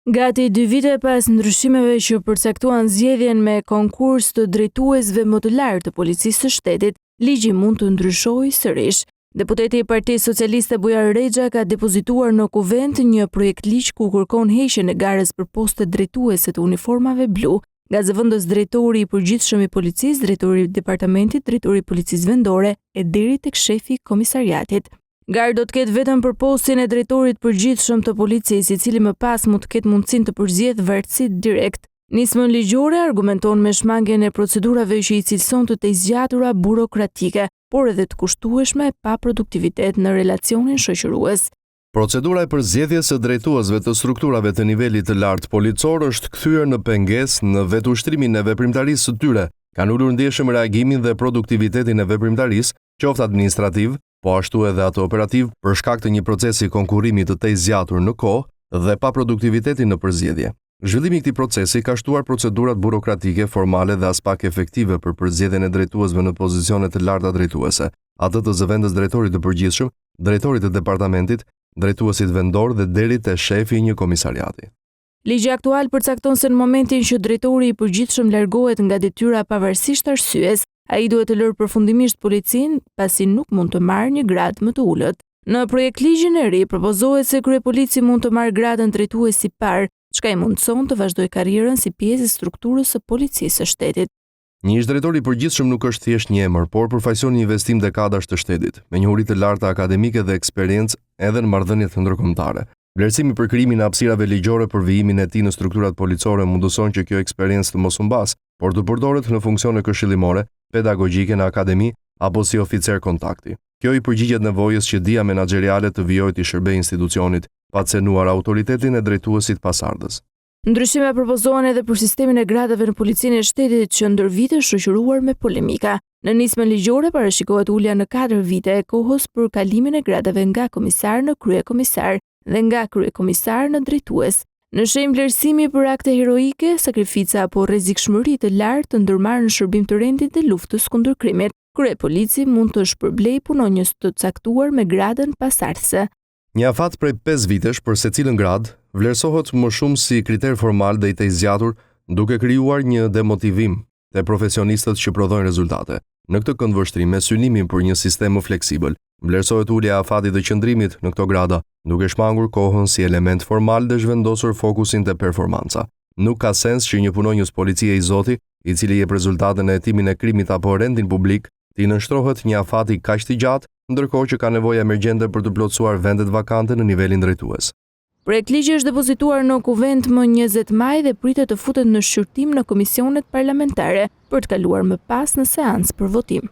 Gati dy vite pas ndryshimeve që përcaktuan zgjedhjen me konkurs të drejtuesve më të lartë të Policisë së Shtetit, ligji mund të ndryshojë sërish. Deputeti i Partisë Socialiste Bujar Rexha ka depozituar në Kuvend një projektligj ku kërkon heqjen e garës për postet drejtuese të uniformave blu, nga zëvendës drejtori i përgjithshëm i policisë, drejtori i departamentit, drejtori i policisë vendore e deri tek shefi i komisariatit. Garë do të ketë vetëm për postin e drejtorit të përgjithshëm të policisë, i cili më pas mund të ketë mundësinë të përzgjedhë vartësit direkt. Nismën ligjore argumenton me shmangien e procedurave që i cilëson të tejzgjatura burokratike, por edhe të kushtueshme pa produktivitet në relacionin shoqërues. Procedura e përzgjedhjes së drejtuesve të strukturave të nivelit të lartë policor është kthyer në pengesë në vetushtrimin e veprimtarisë së tyre, kanë ulur ndjeshëm reagimin dhe produktivitetin e veprimtarisë, qoftë administrativ, po ashtu edhe atë operativ, për shkak të një procesi konkurrimi të tejzgjatur në kohë dhe paproduktivitetin në përzgjedhje. Zhvillimi i këtij procesi ka shtuar procedurat burokratike, formale dhe aspak efektive për përzgjedhjen e drejtuesve në pozicione të larta drejtuese, atë të zëvendës drejtorit të përgjithshëm, drejtorit të departamentit, drejtuesit vendor dhe deri te shefi i një komisariati. Ligji aktual përcakton se në momentin që drejtori i përgjithshëm largohet nga detyra pavarësisht arsyes, ai duhet të lërë përfundimisht policinë, pasi nuk mund të marrë një gradë më të ulët. Në projektligjin e ri propozohet se kryepolici mund të marrë gradën drejtues i parë, çka i mundëson të vazhdojë karrierën si pjesë e strukturës së policisë së shtetit. Një ish-drejtor i përgjithshëm nuk është thjesht një emër, por përfaqëson një investim dekadash të shtetit, me njohuri të larta akademike dhe eksperiencë edhe në marrëdhëniet ndërkombëtare. Vlerësimi për krijimin e hapësirave ligjore për vijimin e tij në strukturat policore mundëson që kjo eksperiencë të mos humbasë, por të përdoret në funksione këshillimore, pedagogjike në akademi apo si oficer kontakti. Kjo i përgjigjet nevojës që dija menaxheriale të vijojë t'i shërbejë institucionit, pa cenuar autoritetin e drejtuesit pasardhës. Ndryshime propozohen edhe për sistemin e gradave në Policinë e Shtetit që ndër vite është shoqëruar me polemika. Në nismën ligjore parashikohet ulja në 4 vite e kohës për kalimin e gradave nga komisar në kryekomisar dhe nga kryekomisar në drejtues. Në shenjë vlerësimi për akte heroike, sakrifica apo rrezikshmëri të lartë të ndërmarrë në shërbim të rendit dhe luftës kundër krimit, kryepolici mund të shpërblejë punonjës të caktuar me gradën pasardhëse. Një afat prej 5 vitesh për secilën gradë vlerësohet më shumë si kriter formal dhe i tejzgjatur, duke krijuar një demotivim te profesionistët që prodhojnë rezultate. Në këtë këndvështrim, me synimin për një sistem më fleksibël, vlerësohet ulja e afatit të qëndrimit në këto grada, duke shmangur kohën si element formal dhe zhvendosur fokusin te performanca. Nuk ka sens që një punonjës policie i zoti, i cili jep rezultate në hetimin e krimit apo rendin publik, t'i nënshtrohet një afati kaq të gjatë, ndërkohë që ka nevojë emergjente për të plotësuar vendet vakante në nivelin drejtues. Projektligji është depozituar në Kuvend më 20 maj dhe pritet të futet në shqyrtim në komisionet parlamentare për të kaluar më pas në seancë për votim.